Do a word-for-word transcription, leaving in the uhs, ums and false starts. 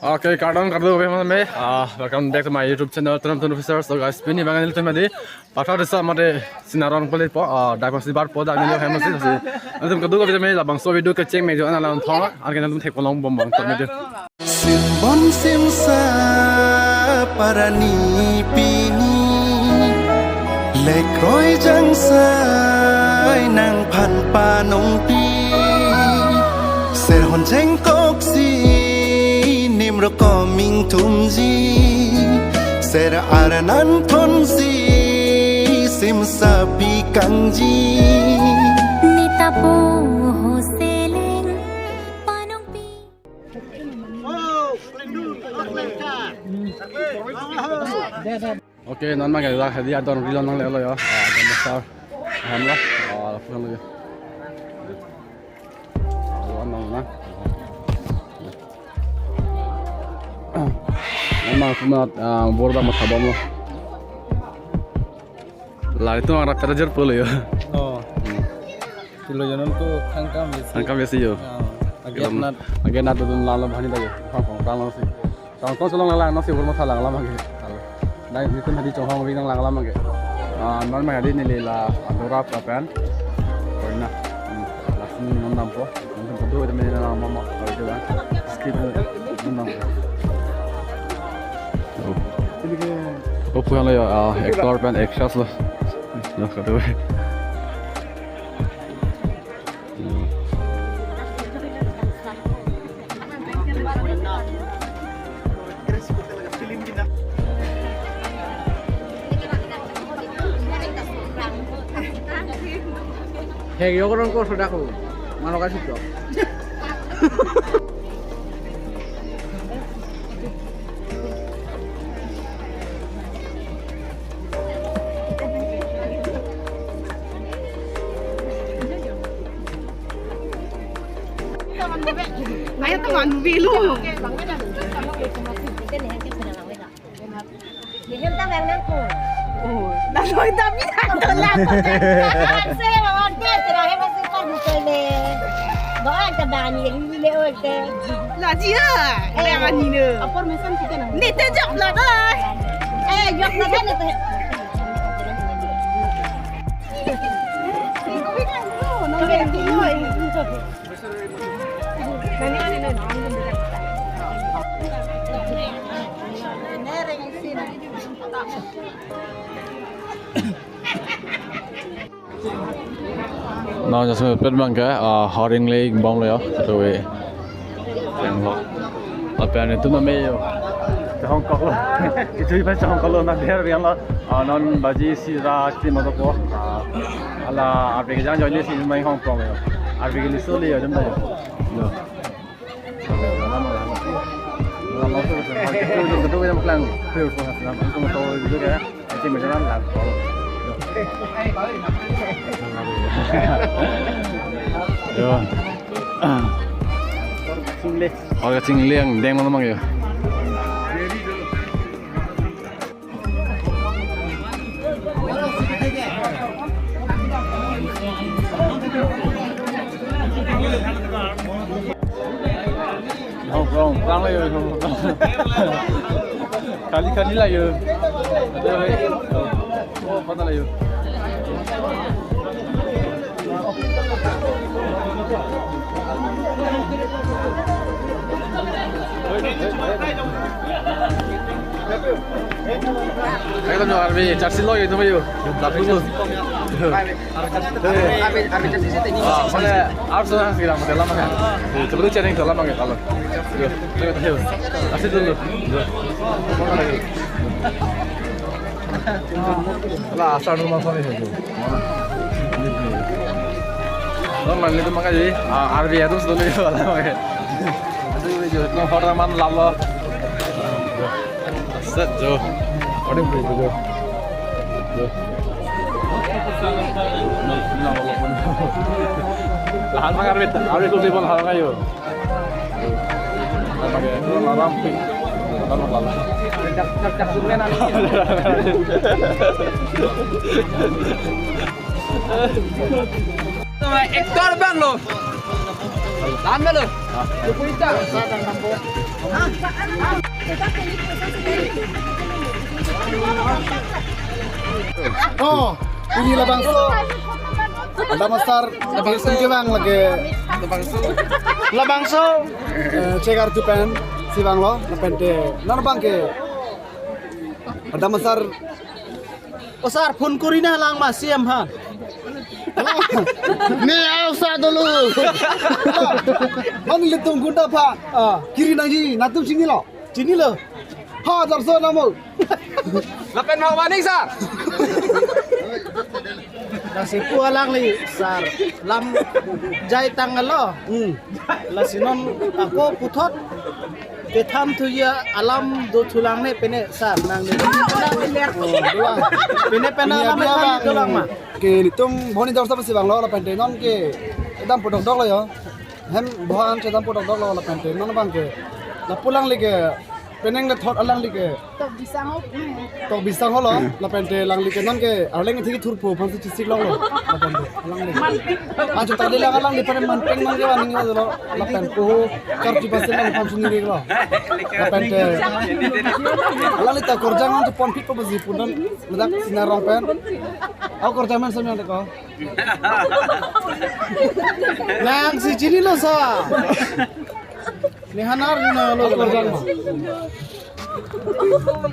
Okay, kardom kardom, okay, mame. Ah, welcome back to my YouTube channel, Tonam Ton Official. So guys, pini abang nelitum adi Patha Desa mate Sinaron poli po, ah, dak masi bar po, dak neli hem masi si. Nelitum kadokave mame labangso video kecheng me jo ana lang thong, an ke nelitum thek polong bom bom to me jo. Simbon simsa parani pini, lekroi jangsai nangphan panongpi. Serhon jengkoksi nimro koming thumji, ser arnan thonji simsa pikangji. Neta po ho seleng panongpi. Okay, non abang ke dak hadi adon rilon nanglelo yo. Ah, adon besar. Ham lo. Ah, lapuan lagi. Ah, lo non na. Non abang kuma, ah, bor abang matha bom lo. Laritum arap pera jer pulo yo. Oh. Hmm. Pulo jonon ko thangkam besi. Thangkam besi yo. Oh. Agen nat. Agen nat dun lalo bhani lagi. Kong kong tang lo si. Kong kong selong lang lang nasi bor matha lang lang abang ke. Alo. Nang nelitum hadi Chonghong ving nang lang lang abang ke. Ah, non abang hadi neli la adora prapan. Koina. Hmm. Langsung non dampo. Nelitum kadokave mame nang mama. Kalau itu kan. Skip non dampo. Oh. Oh, pulang lo yo, ah, actor pen actress lo. Lo, kadokave. Hek yo korong ko soda ko. Mano kasih ko. Ayo teman bilu. Ini tentang yang nangkung. Oh, lalu kita bilang tu lah. Saya mau dia terakhir masih kan bukan ni. Bawa ke Daniel ni le oke. Lah dia. Eh, yang ni le. Apa mesan kita nang? Ni tejak lah dah. Eh, jok lah kan itu. Nang jasemet pet abang ke, ah, Harding Lake bom lo yo, tu we. Yang lo. Lapen nelitum mame yo. Hong Kong lo. Itu iba Hong Kong lo, nang der yang lo. Ah, non baji sira ti moto ko. Ah, ala arve kejang join si main Hong Kong yo. Arve ke liso le yo, jam ta yo. Yo. Yo. Orga chingleng deng mana mang yo. Hong Kong, Kong la yo, Hong Kong. Kali kali la yo. Oh, pata la yo. Ekdom jo arve charsi lo yo, itu yo. Lapu lo. Ah, mane, arso na sila mate lama kan. Sebelum channel itu lama kan kalau. Yo, yo, yo. Asli dulu. Yo. Lah, asal rumah sana itu. Normal itu makanya, ah, arve itu sebelum itu lama kan. Aduh, yo, no horror man lalo. Set jo. Ada yang beli juga. Jo. Lahan magar bet, ada yang beli pon hal kayu. Aram pi. Aram lala. Cak, cak, cak, suruh nanti. Sama ektor bang lo. Lamelo. Oh, ini labangso. Ada masar, labangso kevang lagi. Labangso. Labangso. Eh, chegar tupen, si vanglo, lapen te, non abang ke. Ada masar. O sir, phone kori nanglang ma C M aphan. Ne au sa dolo. Mane ilitum gunda aphan. Ah. Kiri nangji, nangtum chinilo. Chinilo. Ha, jarso namo. Lapen mau maning, sir. Lasi pu alangli, sir. Lam jai tanglo. Hmm. Lasi non ako puthot kethan thuji alam do thulang ne pene sir nang ne. Oh, dolang. Pene pene ini alam abi kethan abang thulang ma. Ke ilitum boni dor sapa si vanglo lapen te non ke kedam po dokdok lo yo. Hem bohan kedam po dokdok lo lapen te non abang ke. Lapu alangli ke penang le thot alangli ke. Tok bisang ho. Tok bisang holo, lapen te alangli ke non ke arleng thik thurpo aphan si chisik longlo, lapen te alangli. Ajo tadi lang alangli pen manpeng nang ke waning lo, lapen ko karju pasen lang aphan suni lo. Lapen te alangli ta korjang nang pon phit po besi punan, medak Sina Rong pen. Au korjang man samyang deko. Nang si chinilo sa. Ne hanar na lo korjang ma.